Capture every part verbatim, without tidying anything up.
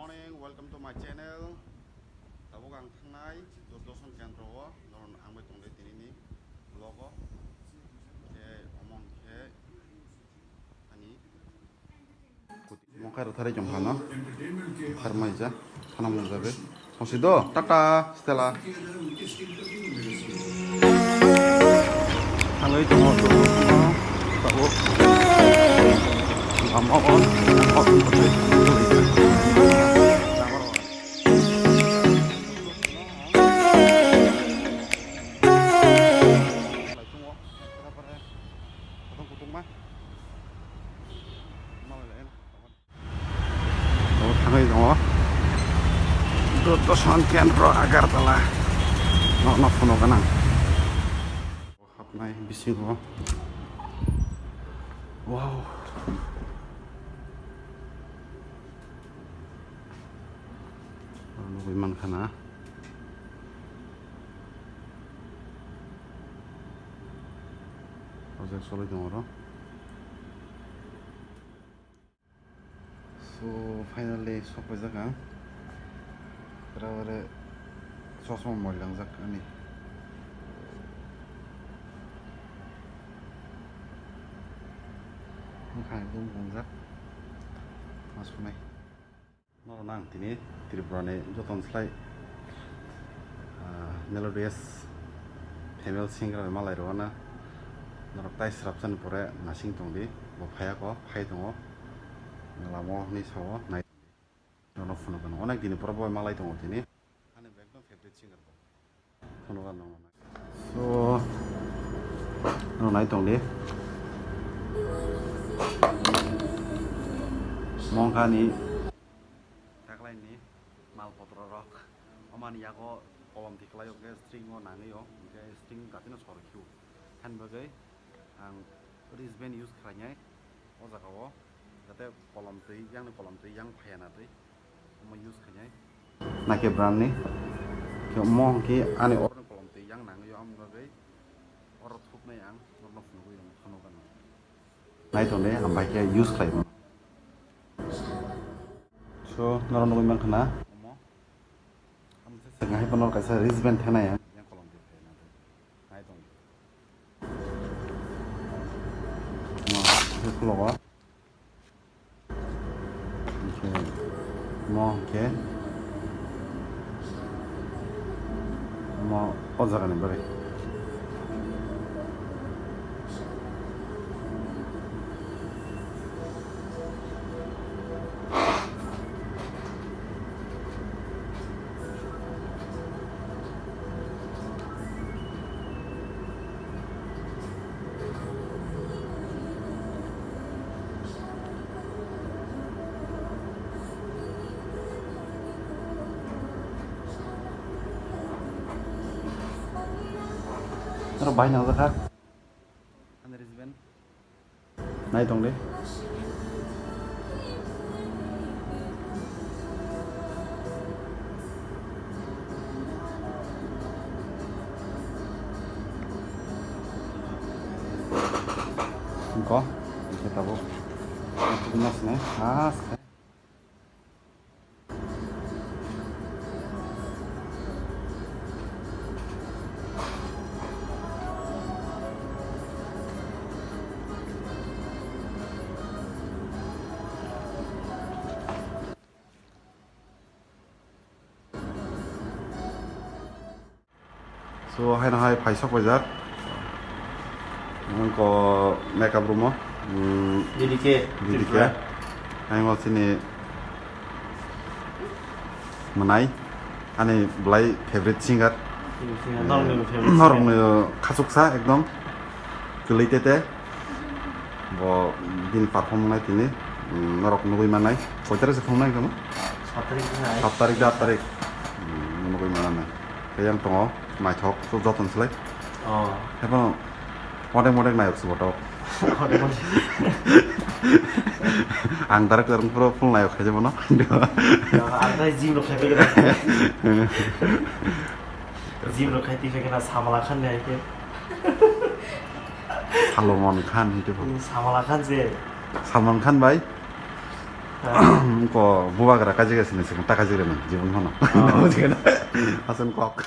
Morning, welcome to my channel. Tabuk ang thangnai Doordarshan Kendro o, noron ang bai tongde tini ni vlog o. Khe omo khe ani mokhe rwtharwi tong phano. Tharmai ja, thana mung jabe. Tongsi do, tata, Stella. Thangwi tongo, tongo, tongo. Tabuk. Lama o, o, o, o. Abo thangwi tongo. Doordarshan Kendro Agartala. Nokno phunukgwnang. Hapnai bisingo. Wow. Oro nugwi mankha na. Project solwi tongo oro. So, finally sokpaijak ang. Tabuk chosma moilangjak ani. Bwkhang ekdom gongjak. Ma sunai. Norok nang tini Tripura ni joto ni slai, ah, melodious female singer bai malai rwna. Norok tai srapsa ni pore nasing tong di, bo phaiya ko, phai tongo. Lama o hinwi sao, nai tong di. Norok phunuk gwnang. Onek din ni pore bo malai tongo tini. Ani bo ekdom favorite singer bo. Phunuk gwnang. So, norok nai tong di. Mongkha ni taklai ni mal potro rok. Omani yago kolom tiklai o, hwnkhe string o nangwi o, hwnkhe string datino sor khiu. Hani bagwi ang wristband use khlainai o jaga o, jate kolom twi, yang ni kolom twi yang phaiya na twi, omo use khainai. Nike brand ni, khe omo hwnkhe ani oroni kolom twi yang nangwi o, omo bagwi oro thupnai ang, norokno phunugwi rwno phano gana. Nai tong de, ang bai khe use khlai mano. So, norok nugwi mankha na? Omo. Ang se sengha hai phano kaisa wristband thenai ang. Yang kolom de phai na de. Nai tong de. Mo, se khulogo. Hwnkhe, mo hwnkhe. Mo, o jaga ni bagwi. Oro bahai nangjakha. Ani wristband. Nai tong de. Engko, engke tabuk. Aku punya sini. Ah, sini. So, haino hai phai sok paijak. Nang ko makeup room o. Hmm, D D K. D D K. Tripura. Haino chini mwnai. Ani belai favorite singer. Favorite singer. Eh, norokni favorite singer. Norokni khachuksa ekdom. Kwlwi tete. Bo bini perform nai tini. Hmm, norok nugwi mannai. Koi tarik se phunuknai kamo? Sat tarik nai. Sat tarik, aat tarik. Hmm, nugwi mannai. Khe yang tongo, naithok, so joton slai. Oh. Hebo modek modek nayok se botok. Modek modek. Ang director phuro full nayok khaide bono. Ang tai gym rok khai phai khe. Gym rok khai twi phai khe na Samala Khan ni hai khe. Salman Khan hinte bo. Samala Khan se. Salman Khan bai. Ko bubagra kaji ga sini sini ta kaji rema jibon hono. Asam kok.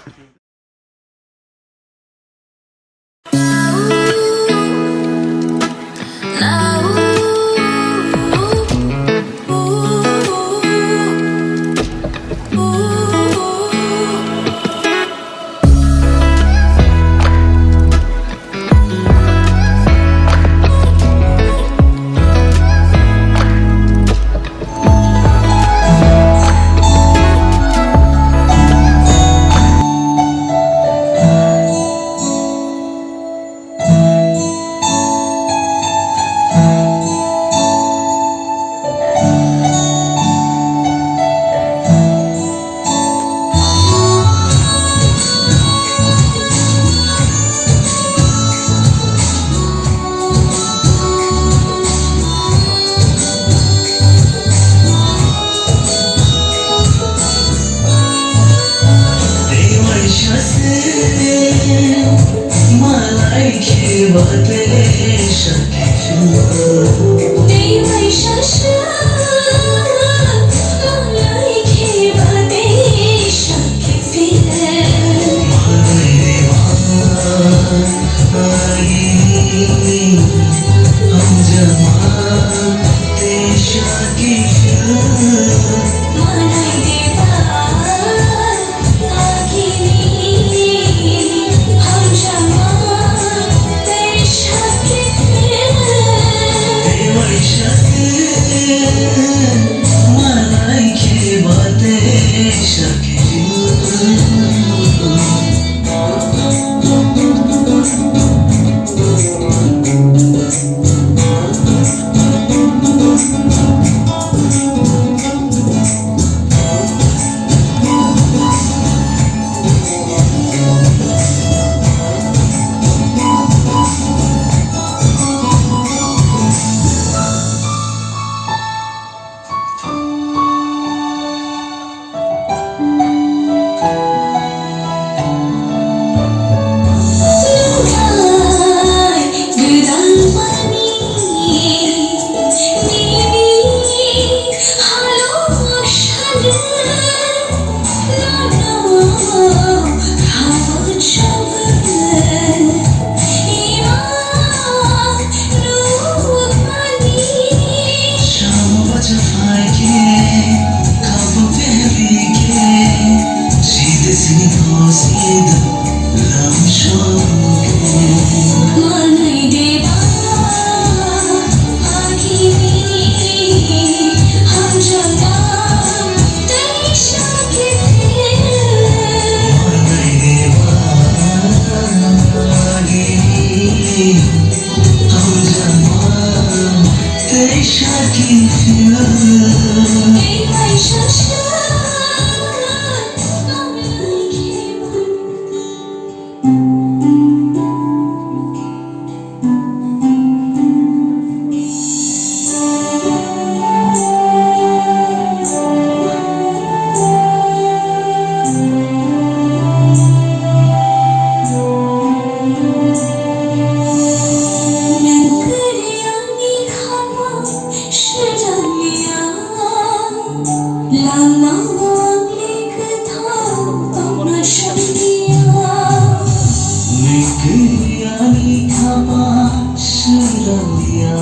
Ani khama sirangya,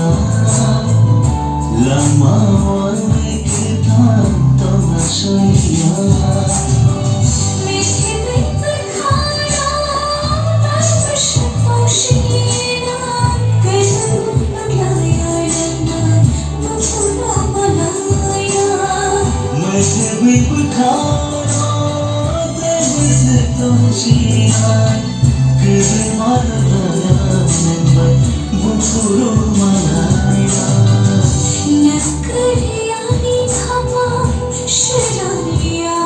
lama wani kwthang tongna saiya. Maithaibwi bwkhao tei bwswk tongsinai, kwbwi manwk rwya nwnglai buphuru manaya. Nakari ani khama sirangya,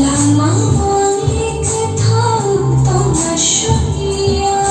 lama wngwi kwthang tongna songya.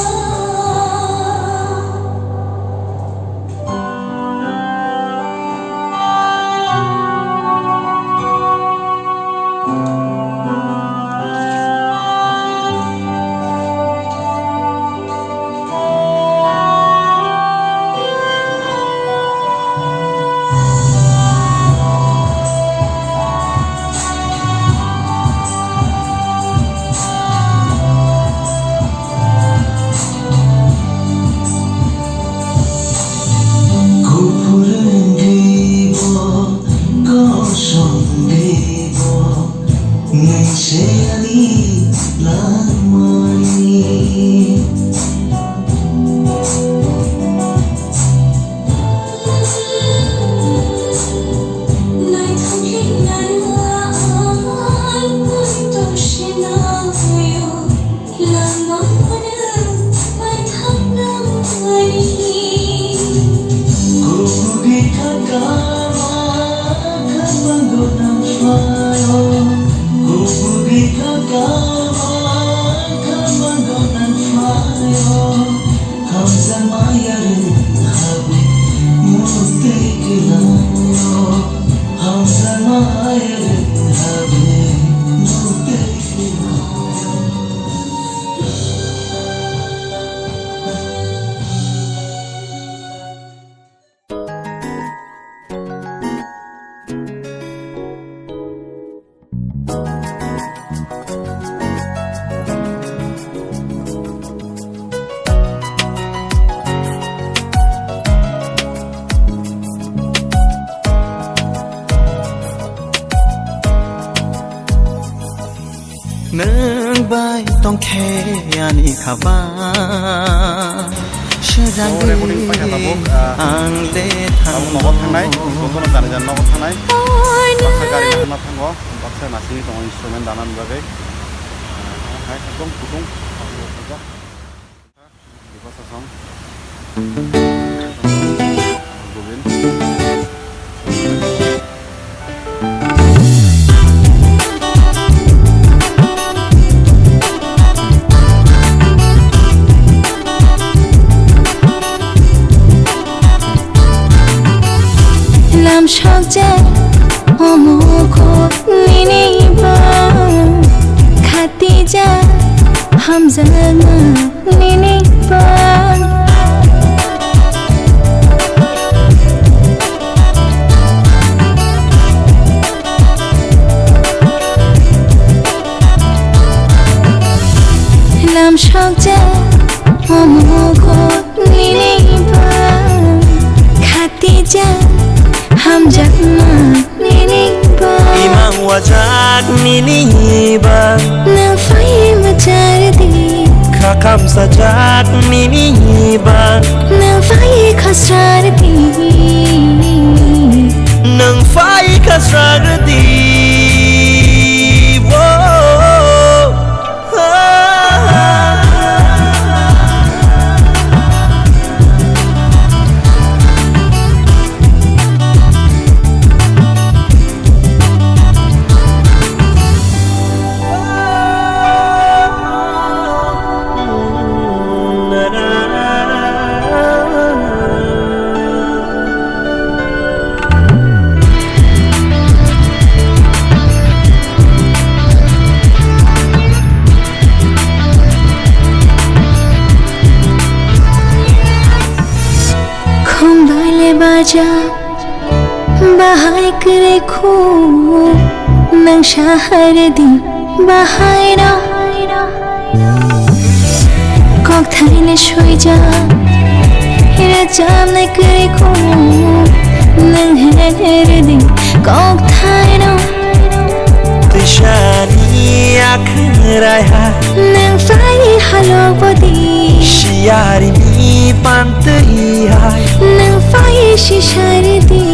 Bai tongkhe ani khaba. Serang o recording paikha tabuk, ah, ang le tabuk nogo thangnai, bono jani jani nogo thangnai. Baksa gari ma thango, baksa nasini tongo instrument dana ni bagwi. Ah, hai ekdom kutung. Lam sokjak omo kho nini bang, khatijak hamjakma nini bang. Lam sokjak omo kho nini bang, khatijak hamjakma nini bang. Imang wajak nini bang. Nang fai machar di. Khakam sajak nini bang. Nang fai khasar di. Nang fai khasar di. Wo. Khum bai le baja, bahai kwrwi khu, nang sahar di bahai no. Kok thaile suija, hira jamnai kwrwi khu, nang her di kok thaino. Twisani akhrai hai. Nang fai halok bodi. Siyari ni pantwi hai. Nang fai sisar di.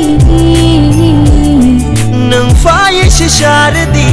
Nang fai sisar di.